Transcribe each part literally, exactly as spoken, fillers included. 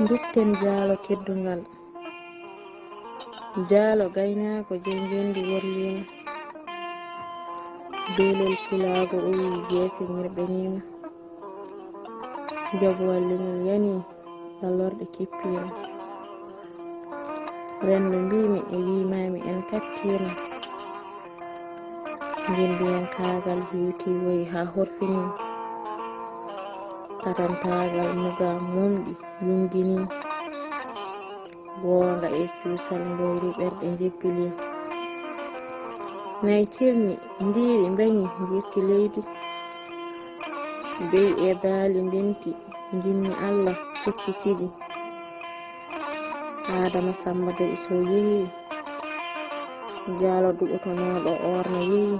Ndutten jaalo teddungal. Jaalo gaynaako jey ngenndi worliima. Beelel pulaagu uwii, jeese ñirɓeniima. Jobwal leñol yanii, lallorɗe kippiima. Renndo mbiimi e wiimaami en kattiima. Ngenndiyankaagal hiwtii woyi haa horfinii. Katantaagal mugaa momɗi yunginii. Goonga e cuusal mboyri ɓerɗe njebbilii. Nayi tirni, ndiiri mbeñi, njirti leydi. Beyi e baali ndenti, njinni Allah, tokkitidi. Aadama Sammba Gay Sow yehi, jaalo duɓotonooɗo oorna yehi.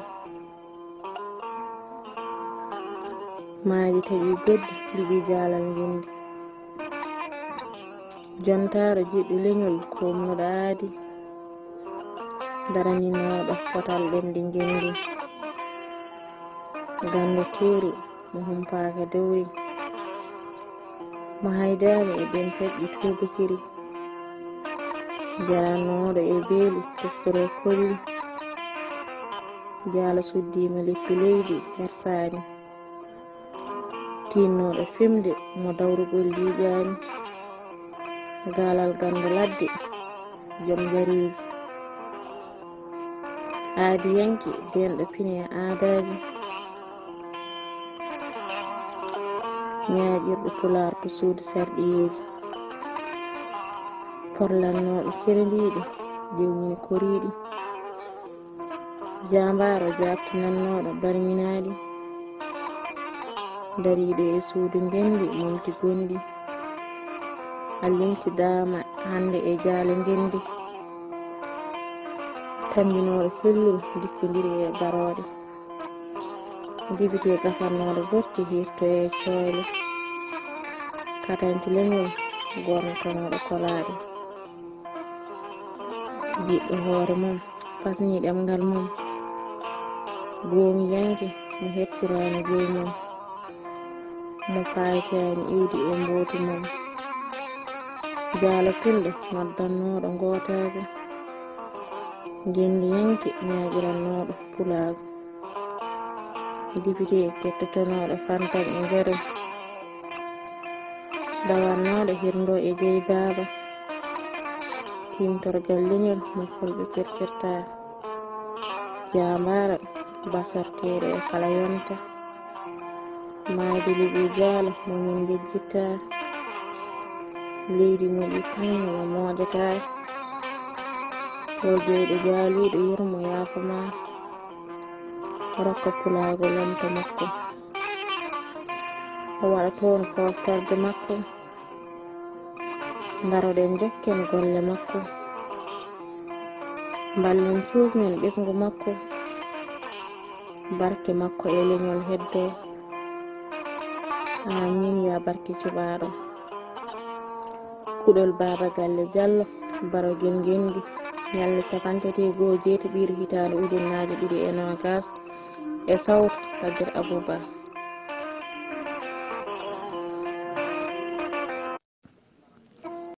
Maaji taƴi goddi, liɓi jaalal ngenndi. Jontaaro jiɗɗo leñol, koomnuɗo aadi. Daraninooɗo potal ɗemɗi ngenndi. Ganndo teeru mo humpaaka dowri. Mo haydaani e ɗeen peƴƴi tuubakiri. Jaranooɗo e beeli, teftoroo kolli. Jaalo suddiima leppi leydi, hersaani. Tiinnooɗo fimde mo dawrugol liiƴaani. Gaalal ganndo ladde, joom jariiji. Aadiyanke, deenɗo pine e aadaaji. Ñaaƴirɗo pulaar to suudu sarɗiyeeji. Porlannooɗo cerendiiɗi, dewmini koriiɗi. Jaambaaro jaabtinannooɗo barminaaɗi. Dariiɗo e suudu ngenndi momti gonɗi. A limtidaama hannde e jaale ngenndi. Tammbinooɗo felluru dikkondiri e barooɗe. Dibite gafannooɗo borti hirto e coyle. Katanti leñol gornotonooɗo kolaaɗe. Jiɗɗo hoore mum, pasni ɗemngal mum. Gooŋiyanke mo hersiraani jey mum. Mo faaytaani iwdi e mbooti mum. Jaalo pinɗo noddannooɗo ngootaagu. Ngenndiyanke ñaaƴirannooɗo pulaagu. Dibite kettotonooɗo fantan e njare. Dawannooɗo hirndo e jey baaba. Tiimtorgal leñol mo fulɓe circirtaa. Jaambaara basorteeɗo e kala yonta. Maayde liɓi jaalo mo min ngejjittaa. Leydi moƴƴi kañum mo moojataa. Yo jeyɗo jaaliiɗo yurmo yaafo ma. Rokka pulaagu lomto makko. O waɗa toon foftorde makko. Ndaroɗen njokken golle makko. Mballen cuusnen ɓesngu makko. Barke makko e leñol heddoo. Aamiin yaa barke cuɓaaɗo. Kuɗol Baaba Galle Jallo, Barogel Ngenndi, ñalnde capanɗe tati e goo jeetaɓiire hitaande ujunnaaje ɗiɗi e noogaas, e sawtu Kadir Abouba.